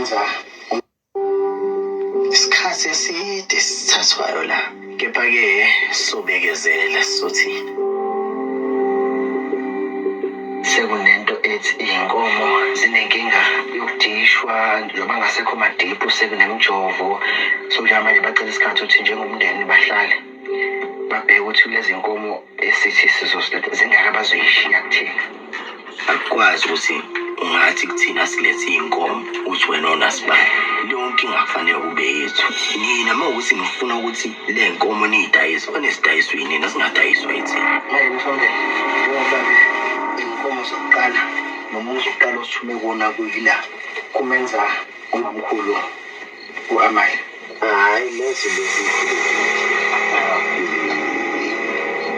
kumenza isikhathi eside sithathwayo la. Kepha-ke sobekezela sothini. Sekunento ethi iy'nkomo zinenkinga yokudishwa njengoba ngasekho madiphu sekunemjovo. So njengamanje bacela isikhathi ukuthi njengomndeni bahlale babheke ukuthi lezi nkomo esithi sizoziletha zingaka abazoyishiya kuthina. Akukwazi ukuthi ungathi kuthina silethe iy'nkomo uthi wena onasibani. Yonke ingakufanele kube yethu. Nina uma ukuthi ngifuna ukuthi le nkomo niyidayise onesidayiswe yini nasingadayiswa yithina. Manje mfowethu njengoba inkomo zokuqala nomuzi oqala osithume kuwona kuyila kumenza umkhulu uAmali. Hayi lezi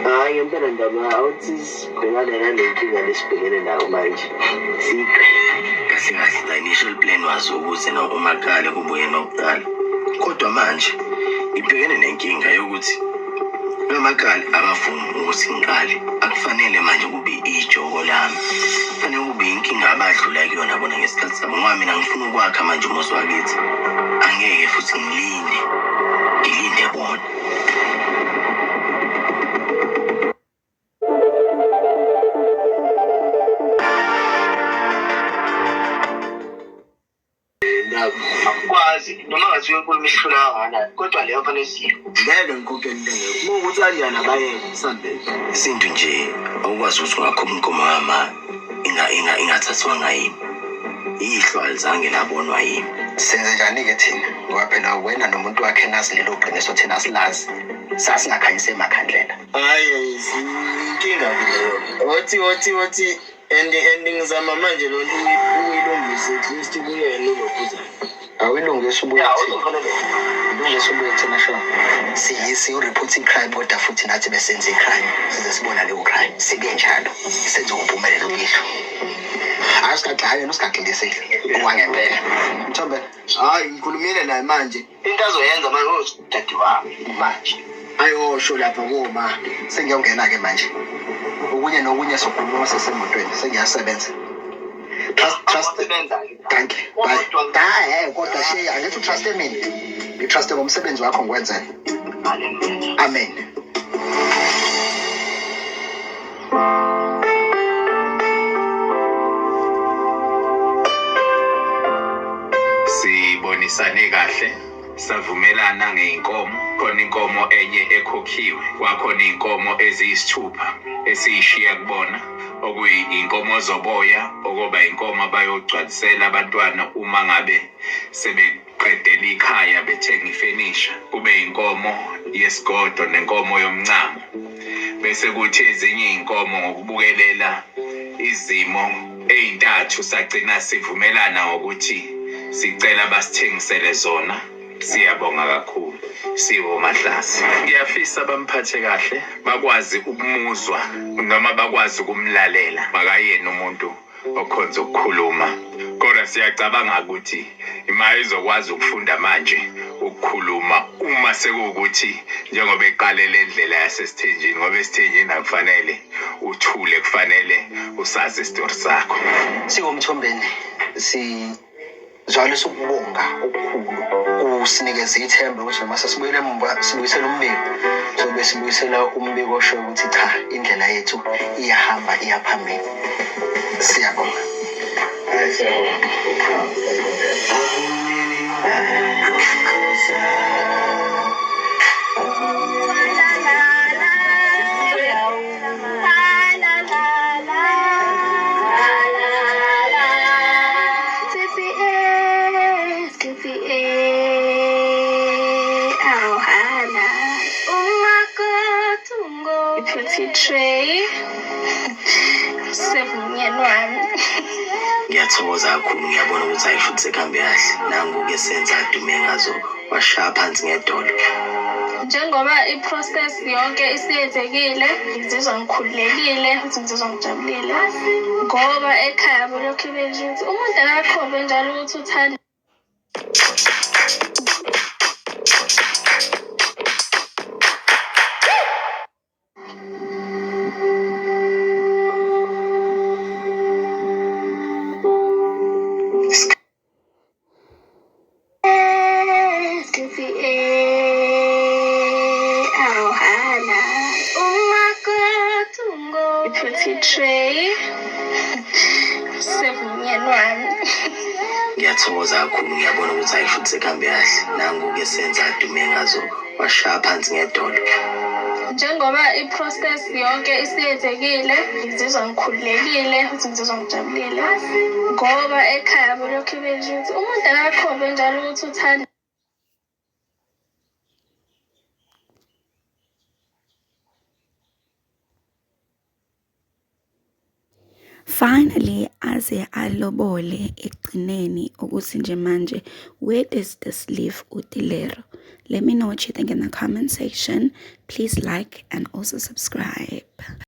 hayi ngempela ndaba awuthi sibhekane nale nkinga lesibhekene nayo manje. Kahle kahle the initial plan was ukuthi uMakale kubuye nokuqala. Kodwa manje ibhekene nenkinga yokuthi uMakale abavumi ukuthi ngiqale. Akufanele manje kube ijoko lami. Kufanele kube inkinga abadlula kuyona bona ngesikhathi sabo. Ngoba mina ngifuna ukwakha manje umuzi wakithi. Angeke futhi ngilinde bona. Akwazi noma ngathi uyokhuluma isihlula kangana kodwa leyo fanele siyo ngeke ngikukele ngeke uma ukuthi kanjani abayeke Sunday isinto nje awukwazi ukuthi ungakhoma inkomo yama ingathathwa ngayini ihlwa alizange labonwa yini. Senze njani ke thina ngoba phela wena nomuntu wakhe nazi lelo qiniso thina silazi sasingakhanyisa emakhandlela. Hayi inkinga leyo wathi ngizama manje lo nto uyilungise at least kuyena lokuzana. Awuyilungise ubuye ilungise ubuye thina sho siyi reporting crime kodwa futhi nathi besenze icrime size sibona leyo crime sibe njalo senze ukuphumelela ukisho. Asikaqhaye nosikaqindisile kwangempela Mthombe. Hayi ngikhulumile naye manje into azoyenza manje udade wami manje ayosho lapha koma sengiyongena ke manje okunye nokunye sokhuluma sesemotweni sengiyasebenza. Trust thank you bye. Hayi kodwa she angithi trust mina ngitrust ngomsebenzi wakho ngwenzela. Amen. Sibonisane kahle savumelana ngeinkomo khona inkomo enye ekhokhiwe kwakhona inkomo eziyisithupha esiyishiya kubona okuyinkomo zoboya okuba inkomo abayogcwalisela abantwana uma ngabe sebeqedela ikhaya bethenga ifurniture kube inkomo yesigodo nenkomo yomncamo bese kuthi ezinye inkomo ngokubukelela izimo ezintathu sagcina sivumelana ngokuthi sicela basithengisele zona. Siyabonga kakhulu Sibo Mahlasi. Ngiyafisa bamphathe kahle bakwazi ukumuzwa noma bakwazi ukumlalela makayena umuntu okhonza ukukhuluma kodwa siyacabanga ukuthi imali izokwazi ukufunda manje ukukhuluma uma sekuwukuthi njengoba eqalele indlela yasesithenjini ngoba esithenjini akufanele uthule kufanele usazi isitori sakho. Singomthombeni Zwalo sokubonga okukhulu kusinikeza ithemba ukuthi noma sesibuyele emva sibuyisela umbiko sobe sibuyisela umbiko osho ukuthi cha indlela yethu iyahamba iyaphambili. Siyabonga. Trey sevunyeni wami ngiyathokoza kakhulu ngiyabona ukuthi ayisho sekambe kahle nangu-ke senza adume ngazo washaya phansi ngedolo. Njengoba iprocess yonke isiyenzekile ngizizwa ngikhululekile futhi ngizizwa ngijabulile ngoba ekhaya bolokhu benje ukuthi umuntu akakhobe njalo ukuthi uthanda Iphethe i-tray. Sevumyeni wami. Ngiyathokoza kakhulu, ngiyabona ukuthi ayisho ukuthi sekuhambe kahle. Nangu-ke senza adume ngazo washaya phansi ngedolo. Njengoba i-process yonke isiyenzekile, ngizizwa ngikhululekile futhi ngizizwa ngijabulile. Ngoba ekhaya belokhu besho ukuthi umuntu akakhohlwe njalo ukuthi uthanda. Finally, aze alobole ekugcineni ukuthi nje manje, where does this leave uTilero? Let me know what you think in the comment section. Please like and also subscribe.